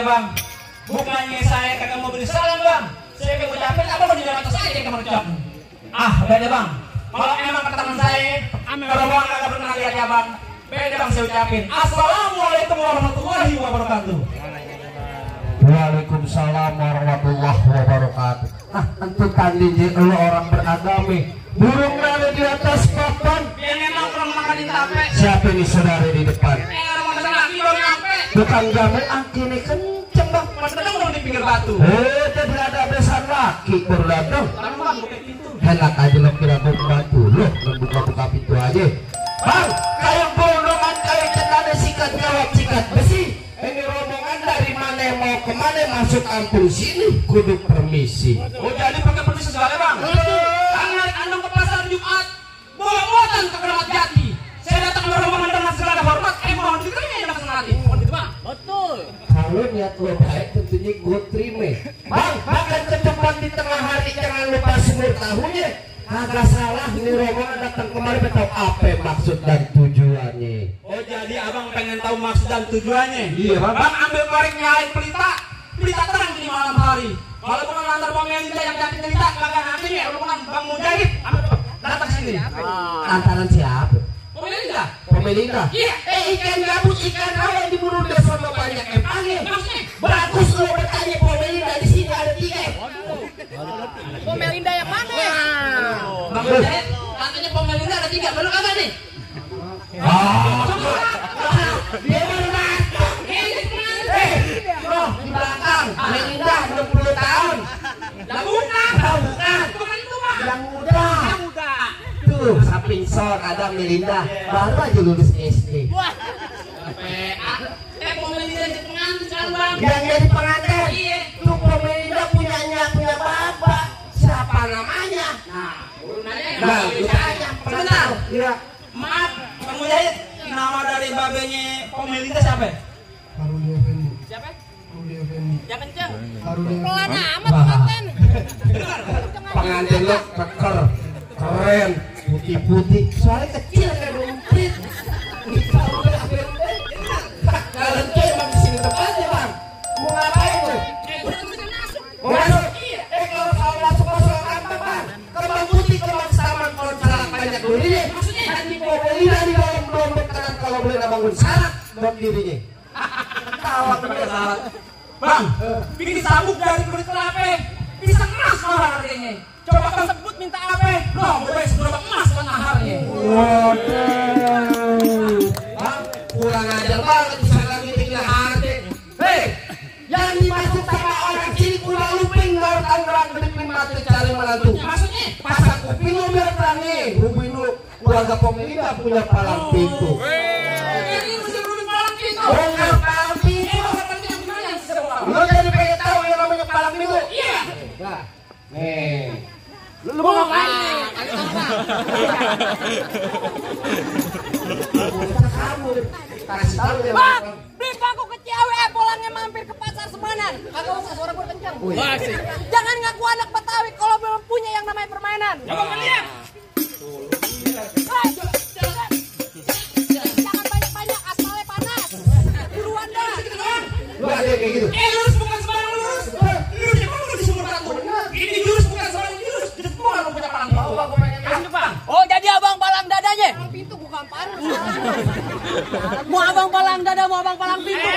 bang. Bukannya saya kagak mau beri salam bang. Saya kagak ucapin apa mau di dalam atas saya kagak mau ucapin. Beda bang. Kalau emang kata teman saya, kalau bang kagak pernah lihat ya bang. Beda bang saya ucapin. Assalamualaikum warahmatullahi wabarakatuh. Waalaikumsalam warahmatullahi wabarakatuh. Tentu tadi lo orang beragami. Burung ada di atas papan. Yang emang kurang makan di tape. Siapa ini saudara di depan? Orang laki baru nyampe. Bukan gamen ini kenceng bang. Padahal udah di pinggir batu. Tidak ada besan laki baru datang. Sekarang bang buka pintu. Enak aja lo kira buka batu lo buka pintu aja. Bang, kayak bolongan kayak cenada sikat jawab sikat besi. Ini rombongan dari mana mau kemana masuk kampung sini kudu permisi. Oh jadi pakai permisi segala bang? Tangan andong ke pasar Jumat, bawa muatan ke Keramat Jati. Saya datang ke rombongan dengan segala hormat, mohon diterima yang dapat senang hati. Mohon diterima. Betul. Kalau niat lo baik tentunya gue terima. Bang, makan ketupat di tengah hari jangan lupa semur tahunya. Agak salah ini rombongan datang kemari tahu apa maksud dan tujuannya. Oh jadi abang pengen tahu maksud dan tujuannya? Iya bang. Bang ambil korek nyalain pelita terang di malam hari. Kalau bukan antar pemerintah yang jadi cerita kagak nanti ya rombongan Bang Mujahid datang sini. Antaran siapa? Pemerintah. Pemerintah. Iya. Ikan gabus ikan rawa yang dibunuh udah sama banyak empangnya. Bagus lo bertanya pemerintah di sini ada 3. Pemerintah yang mana? Bang Mujahid, katanya pemerintah ada 3, bener kagak nih? Dia baru datang. Loh, di belakang. Melinda 60 tahun. Lah bukan. Bukan itu bang. Yang muda. Tuh, samping sor ada Melinda. Baru aja lulus SD. Wah. Pemerintah di pengantin sekarang bang. Yang jadi pengantin. Iya. Tuh Melinda punya bapak. Siapa namanya? Nah, ditanya. Sebentar. Iya. Maaf, Bang Mujahid. Nama dari babenya pemerintah siapa? Harudi Effendi. Siapa? Harudi Effendi. Ya kenceng. Harudi Pelan Effendi. amat pengantin. Pengantin lo keker, keren, putih-putih. Soalnya kecil kayak dompet. Kalau itu emang disini tempatnya bang. Mau ngapain lo? Mau masuk? Kalau kalau masuk apa bang? Kembang putih, kembang saman, kalau celana banyak durinya. Nanti mau beli dari dalam dompet kanan kalau beli bangun sarak dot dirinya. Kawat bener sarak. Bang, bikin sabuk dari kulit kelapa. Bisa emas mahal harganya. Coba kau sebut minta apa? Loh, gue seberapa emas tengah harganya. Waduh. Bang, kurang ajar banget bisa lagi tinggal harga. Hei, yang dimasuk sama orang sini kurang luping nggak tangerang gedepin mati cari menantu. Maksudnya? Pasang kuping lu biar berani. Rubin lu keluarga pemerintah punya palang pintu. Ini mesti rubin palang pintu. Oh, nggak palang pintu. Palang pintu gimana yang sesuatu? Lu jadi pengen tahu yang namanya palang pintu? Iya. Nah, nih. Lu mau ngapain? Kamu kasih tahu deh. Bang, beli bangku ke cewek, pulangnya mampir ke pasar Semanan. Kagak usah suara gue kencang. Jangan ngaku anak Betawi kalau belum punya yang namanya permainan. Coba kalian. Jangan banyak-banyak, asalnya panas. Buruan dah. Lu ada kayak gitu. Lurus bukan sembarang lurus. Lurus emang lu di sumur batu. Ini jurus bukan sembarang jurus. Jurus bukan lu punya palang. Oh, jadi abang palang dadanya? Palang pintu bukan panas. Mau abang palang dada, mau abang palang pintu.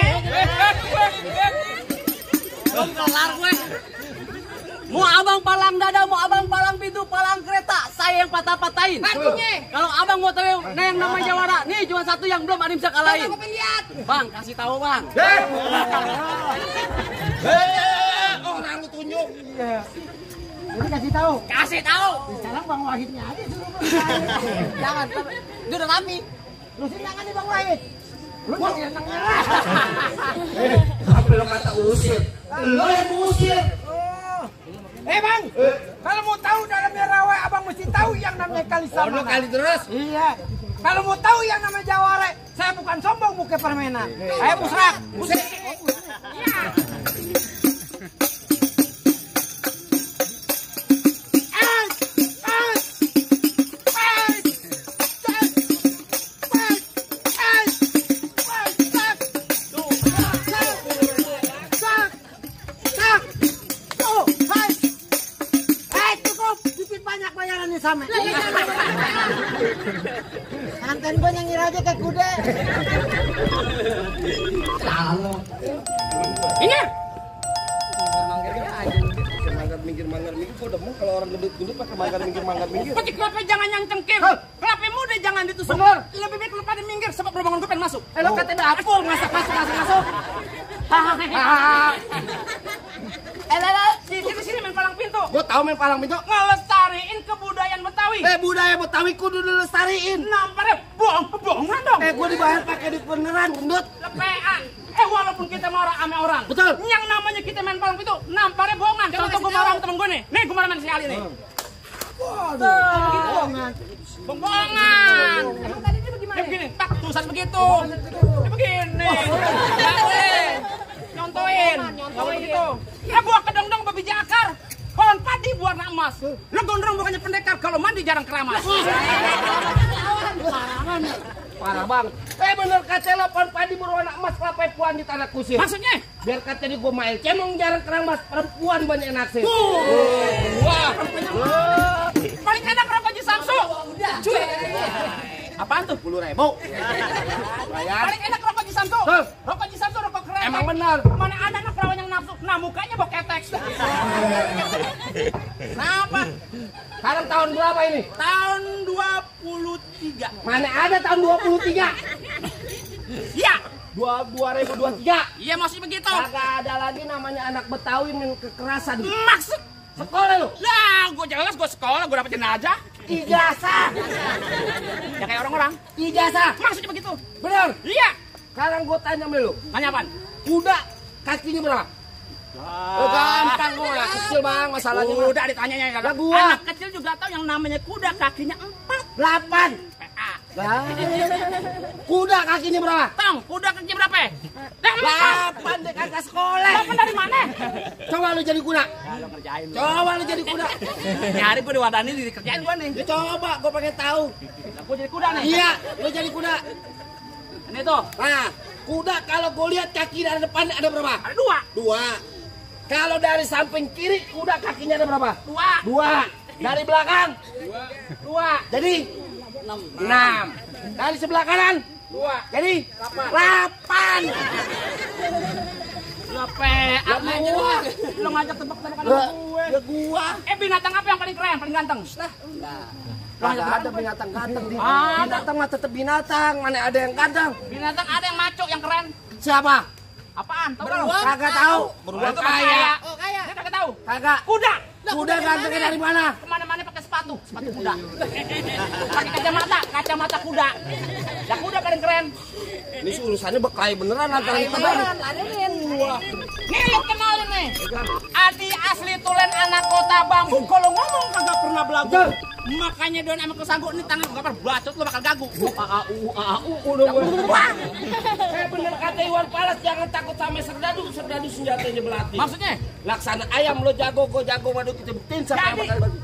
Belum kelar gue. Mau abang palang dada, mau abang palang pintu, palang kereta, saya yang patah-patahin. Kalau abang mau tahu yang namanya Jawara, nih cuma satu yang belum ada yang bisa kalahin. Bang, kasih tahu bang. Orang lu tunjuk. Jadi kasih tahu. Kasih tahu. Sekarang Bang Wahidnya aja suruh. Jangan, dia udah rami. Terusin tangan nih Bang Wahid. Lu yang nengah. Apa lo kata usir? Lo yang usir. Bang, kalau mau tahu dalamnya rawa, abang mesti tahu yang namanya kali sama. Kali terus. Iya. Kalau mau tahu yang namanya jawara, saya bukan sombong bukan permainan. Ayo musrak. Iya. sama. Santan gua nyengir aja kayak kuda. Ini. Manggar minggir gua demen kalau orang gendut pakai manggar minggir. Pasti kenapa jangan yang cengking? Kenapa muda jangan ditusuk? Bener. Lebih baik lu pada minggir sebab rombongan gue pengen masuk. Lo kata dapur masuk. Sini main palang pintu. Gua tahu main palang pintu. Ngelestariin kebudayaan Betawi. Budaya Betawi kudu dilestariin. Nampaknya bohongan dong. Gua dibayar pakai duit beneran, gendut. Lepean. Walaupun kita marah sama orang. Betul. Yang namanya kita main palang pintu, nampaknya bohongan. Contoh gue marah sama temen gue nih. Nih gue marah sama si Ali nih. Bohongan. Bohongan. Emang tadi dia bagaimana? Ya begini, tak tulisan begitu. Ya begini. Nggak boleh. Nyontoin. Nyontoin gitu. Ya gua kedong-dong babi jakar. Pohon padi warna emas. Lu gondrong bukannya pendekar, kalau mandi jarang keramas. Parah bang. Bener kata lo pohon padi berwarna emas kelapa puan di tanah kusir. Maksudnya? Biar kata di gua mail cemong jarang keramas, perempuan banyak naksir. Wah. Paling enak rokok Ji Samsu. Cuy. Apaan tuh? 10.000. Bayar. Paling enak rokok Ji Samsu. Tuh. Rokok Ji Samsu rokok keren. Emang benar. Mana ada anak perawan yang nafsu. Nah mukanya bau ketek. Kenapa? Sekarang tahun berapa ini? Tahun 23. Mana ada tahun 23? Iya. 2023. Iya maksudnya begitu. Kagak ada lagi namanya anak Betawi main kekerasan. Maksud? Sekolah lu? Lah, gue jelas gue sekolah, gue dapetin aja. Ijazah. Ya kayak orang-orang. Ijazah. Maksudnya begitu. Bener. Iya. Sekarang gua tanya sama lu. Tanya apaan? Kuda kakinya berapa? Gampang gua nggak kecil bang masalahnya. Udah ditanyanya ya. Lah gua. Anak kecil juga tahu yang namanya kuda kakinya 4. 8. Lah. Kuda kakinya berapa? Tong, kuda kakinya berapa? 8 deh kagak sekolah. 8 dari mana? Coba lu jadi kuda. Ya lo kerjain. Coba lu jadi kuda. Nyari gue di wadani dikerjain gue nih. Ya coba gua pengen tahu. Gue jadi kuda nih. Iya, lu jadi kuda. Ini tuh. Nah, kuda kalau gua lihat kaki dari depan ada berapa? Ada 2. 2. Kalau dari samping kiri kuda kakinya ada berapa? 2. 2. Dari belakang? 2. Jadi 6. Dari sebelah kanan? 2. Jadi 8. Lepe, apa aja lu? Lu ngajak tebak-tebakan sama gue. Ya gua. Binatang apa yang paling keren, paling ganteng? Kagak ada binatang ganteng di. Ada. Binatang mah tetap binatang, mana ada yang ganteng? Binatang ada yang maco, yang keren. Siapa? Apaan? Tahu Beruang. nggak? Kagak tahu. Beruang tuh kaya. Oh, kaya. Dia kagak tahu. Kagak. Kuda. Kuda gantengnya dari mana? Kemana-mana pakai sepatu kuda. Pakai kacamata kuda. Ya kuda paling keren. Ini sih urusannya berkelahi beneran antara kita bang. Nih lu kenalin nih. Adi asli Tulen anak kota Bambu. Kalau ngomong kagak pernah belagu. Makanya doan sama kesagu ini tangan gak pernah bacot lu bakal gagu. Wah. Bener kata Iwan Fals jangan takut sama serdadu senjatanya belati. Maksudnya? Laksana ayam lo jago, gue jago, waduh kita buktiin siapa yang bakal bagi.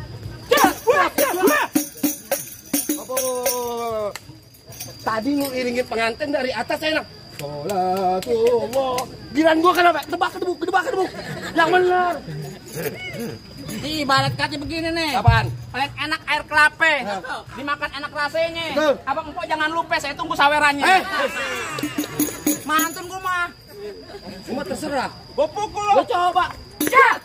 Tadi lu iringin pengantin dari atas enak. Sholatullah. Giran gua kenapa? Tebak kedebuk. Yang benar. Ibarat kata begini nih. Apaan? Paling enak air kelapa. Dimakan enak rasanya. Betul. Abang empok jangan lupa saya tunggu sawerannya. Mantun gua mah. Semua terserah. Gua pukul lo. Lo coba. Cak.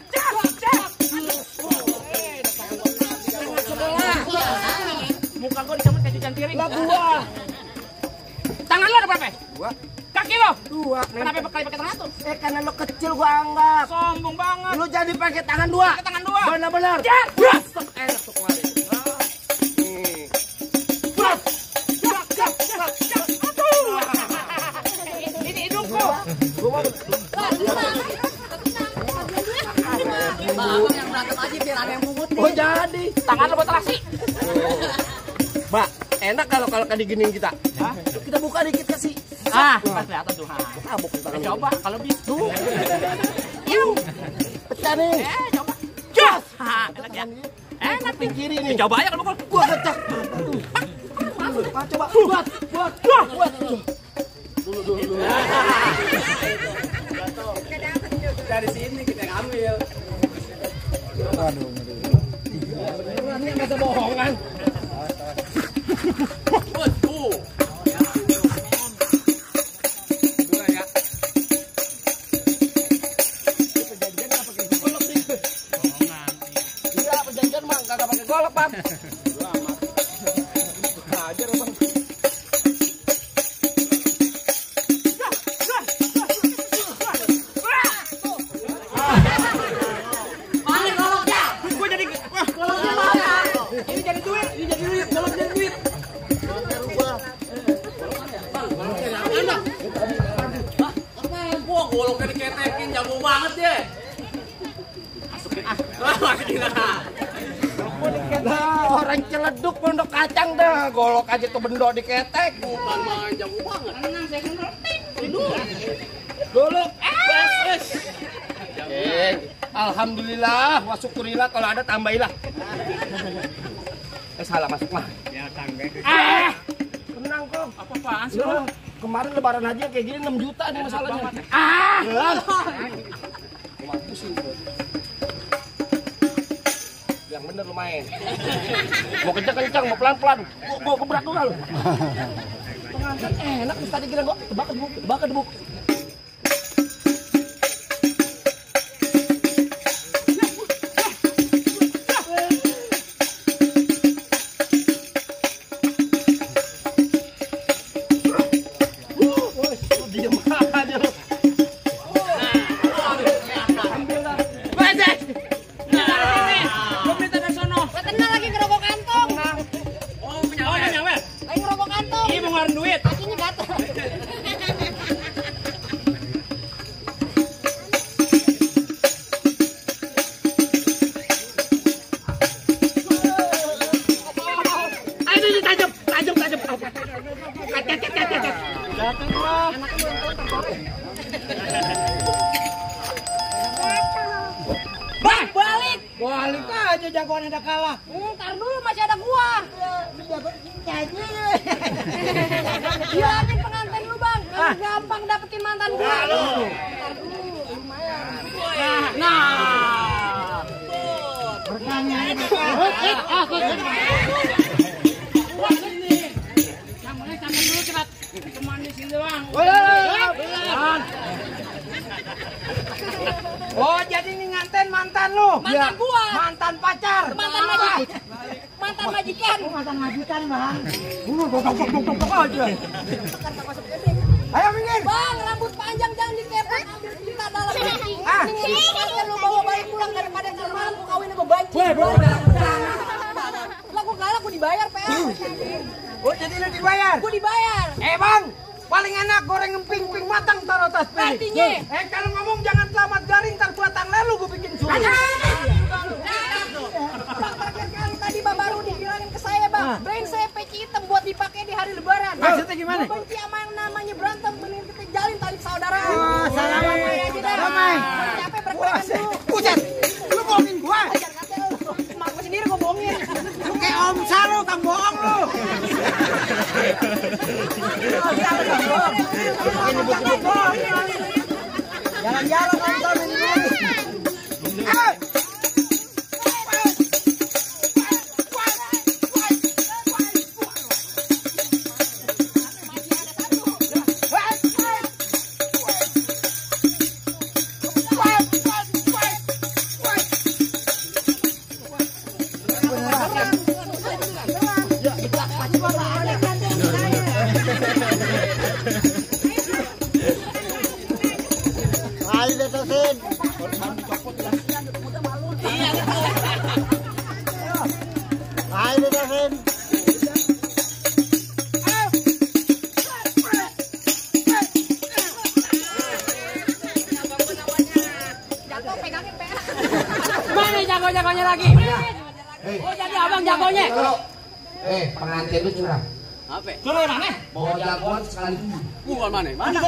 Muka gua dicamut kayak cucian piring. Lah gua. Tangan lo ada berapa? 2. Kaki lo? 2. Kenapa pakai tangan satu? Karena lo kecil gua anggap. Sombong banget. Lu jadi pakai tangan 2. Pakai tangan 2. Benar-benar. Cak. Enak tuh kemarin. Nih. Ini hidungku. Abang yang berantem aja biar ada yang mungut nih. Oh jadi. Tangan lo buat terasi. Mbak, enak kalau diginiin kita. Hah? Kita buka dikit kasih. Pas kelihatan tuh. Tabuk tangan. Coba kalau bisa. Pecah nih. Coba. Jos. Enak ya. Enak nih. Kiri nih. Coba aja kalau pukul. Gua pecah. Coba. Buat. Dulu. Dari sini kita ngambil. Aduh. Ini nggak bohongan. Iya, perjanjian mah kagak pakai golok, Bang. Ajar, Bang. Mana goloknya? Gua jadi Goloknya mana? ini jadi duit. Golok jadi duit. Wah, goloknya diketekin jago banget ya. Masukin Nah, orang celeduk pondok kacang dah, golok aja tuh bendo diketek. bukan main jago banget. Tenang, saya kan ngerti. Golok. Alhamdulillah, wa syukurillah, kalau ada tambahilah. Salah masuk mah. Ya tangga. Tenang kok. Apa-apaan sih? Ya, kemarin lebaran aja kayak gini 6 juta nih masalahnya. Yang bener lu main. Mau kencang-kencang, mau pelan-pelan. Gua gebrak gua lu. Pengantin enak, tadi kira gua tebak kedebuk. Diam aja lu. Tenang lagi ngerokok kantong. Oh, punya weh. Lagi ngerokok kantong. Ini mau ngeluarin duit. Kakinya gatel. Ini tajam. Bang, balik. Balik aja jagoan ada kalah. Ntar dulu masih ada gua. Bilangin pengantin lu, Bang. Kalau gampang dapetin mantan gua. Ntar dulu, lumayan. Nah. Pertanyaan Sampai dulu cepat. Cuman di sini doang. Oh, jadi ini nganten mantan lu. Mantan gua. Mantan pacar. Mantan majikan. Mantan majikan. Mantan majikan, Bang. Tok aja. Ayo minggir. Bang, rambut panjang jangan dikepet. Ambil kita dalam hati. Ah. Ini lu bawa balik pulang daripada ntar malam gua kawin sama banci. Lah gua galak gua dibayar, PL. Oh, jadi lu dibayar. Gua dibayar. Bang, paling enak goreng emping-emping matang taruh atas piring. Artinya? Kalau ngomong jangan selamat garing, ntar batang lalu gue bikin suruh. Bang, terakhir kali tadi Bang baru dibilangin ke saya, Bang. Brain saya peci hitam buat dipakai di hari lebaran. Maksudnya gimana? Gua benci sama yang namanya berantem, mending kita jalin tali saudara. Oh, salaman. Damai aja dah. Damai. Gua capek berkenalan dulu. Buset, lu bohongin gua. Ajar kata lu. Mak gua sendiri gua bohongin. Lu kayak Om Saru, kang bohong lu. Jalan-jalan nonton ini. Ayo detosin. Ayo detosin. Jatuh pegangin PL. Mana jago-jagonya lagi? Oh, jadi abang jagonya. Pengantin lu curang. Apa? Curang mana? Bawa jagoan sekali. Bukan mana? Mana?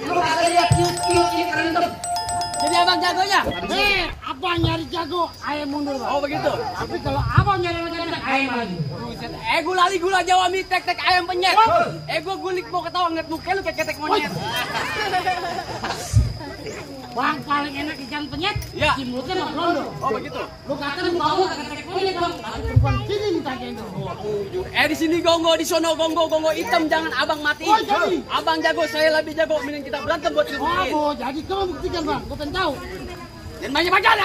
Lu kagak lihat cute ini keren tuh. Jadi abang jagonya? Abang nyari jago, ayo mundur, Bang. Oh, begitu. Tapi kalau abang nyari jago, ayo maju. Buset. Gula Jawa mie tek ayam penyet. Gua gulik mau ketawa ngeliat muka lu kayak ketek monyet. Bang paling enak ikan penyet. Ya. Si mulutnya mah blondo. Oh begitu. Lu kata lu bau kagak tek penyet bang. Tapi perempuan sini minta gendong. Di sini gongo, di sono gongo hitam, jangan abang mati. Oh, jadi? Abang jago, saya lebih jago. Mending kita berantem buat ngebuktiin. Oh, jadi kamu buktikan bang. Gue pengen tahu. Dan banyak badan.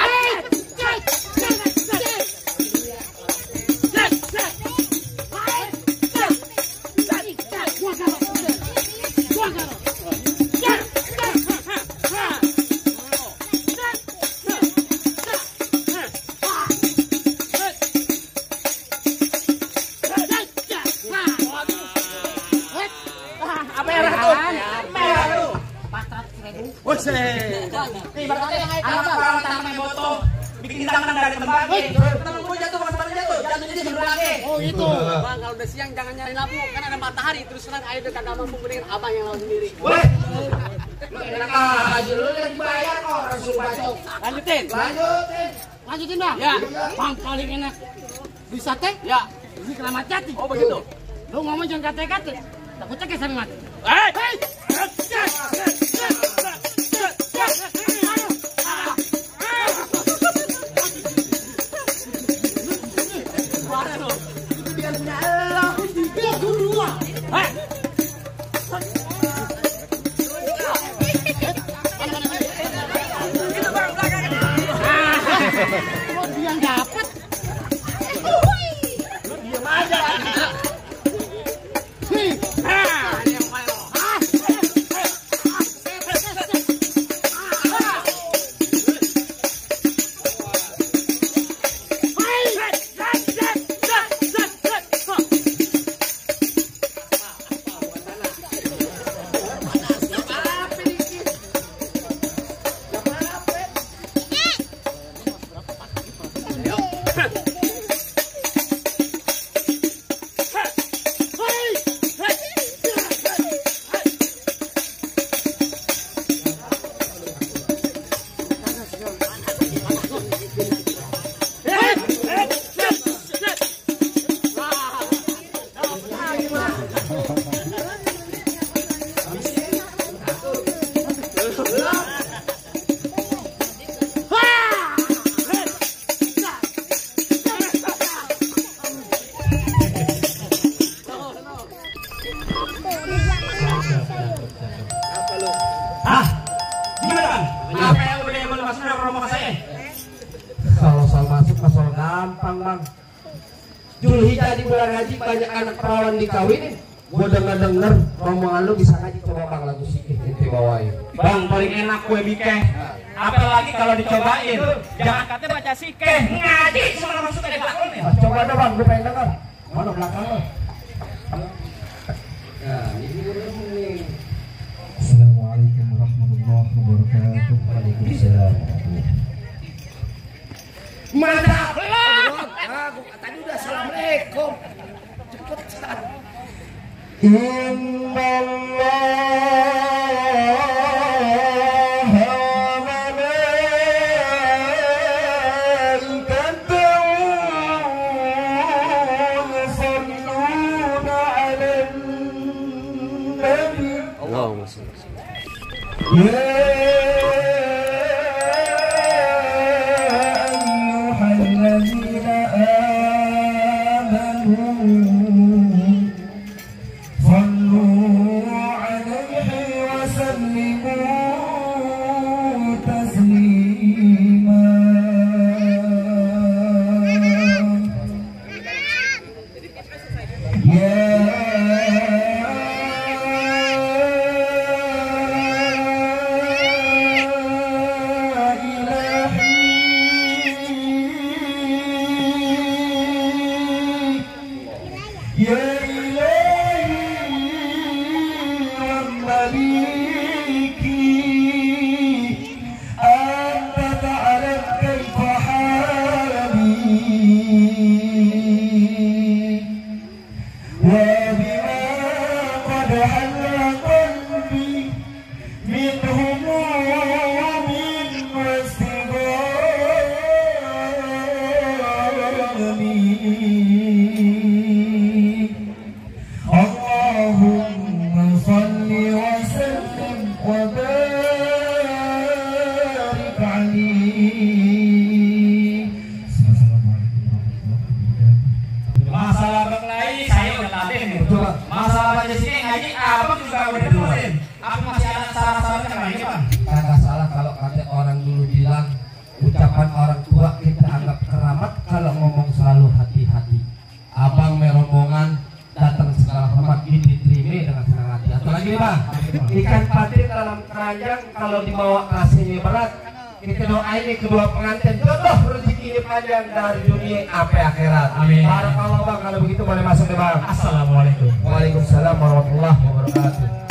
Apa yang tuh? Merah lu. 400.000. Nih, berarti anak orang tangan foto bikin tangan dari tempat. Temen gue jatuh, teman jatuh. Jatuhnya dia bener lagi. Oh itu. Bang, kalau udah siang jangan nyari lampu, kan ada matahari. Terus terang air udah kagak mampu, mendingan abang yang lawan sendiri. Weh, lu enak aja lu yang dibayar orang suruh bacok. Lanjutin. Lanjutin bang. Ya. Bang paling enak di sate. Ya. Ini Keramat Jati. Oh begitu. Lu ngomong jangan kate-kate. Takutnya kayak sampai mati. Kalau dia dapat. Diam aja. Hah? Gimana bang? Apa yang udah boleh masuk ke rombongan saya? Kalau soal masuk mah soal gampang bang. Julhijjah di bulan haji banyak anak perawan dikawinin. Gua denger rombongan lu bisa ngaji, coba bang lagu sikih itu bawain. Bang paling enak kue bike. Apalagi kalau dicobain. Jangan katanya baca sikeh, ngaji semua masuk ke belakang ya. Coba dong bang, gua pengen denger. Mana belakang lu? Nah, ini nih. Assalamualaikum warahmatullahi wabarakatuh. Waalaikumsalam. Mana? Ah, gua tadi udah assalamualaikum. Cepetan. Ikan patin dalam keranjang kalau dibawa ke sini berat. Kita doain nih kedua pengantin jodoh rezeki ini panjang dari dunia sampai akhirat. Amin. Barakallah bang, kalau begitu boleh masuk deh bang. Assalamualaikum. Waalaikumsalam warahmatullahi wabarakatuh.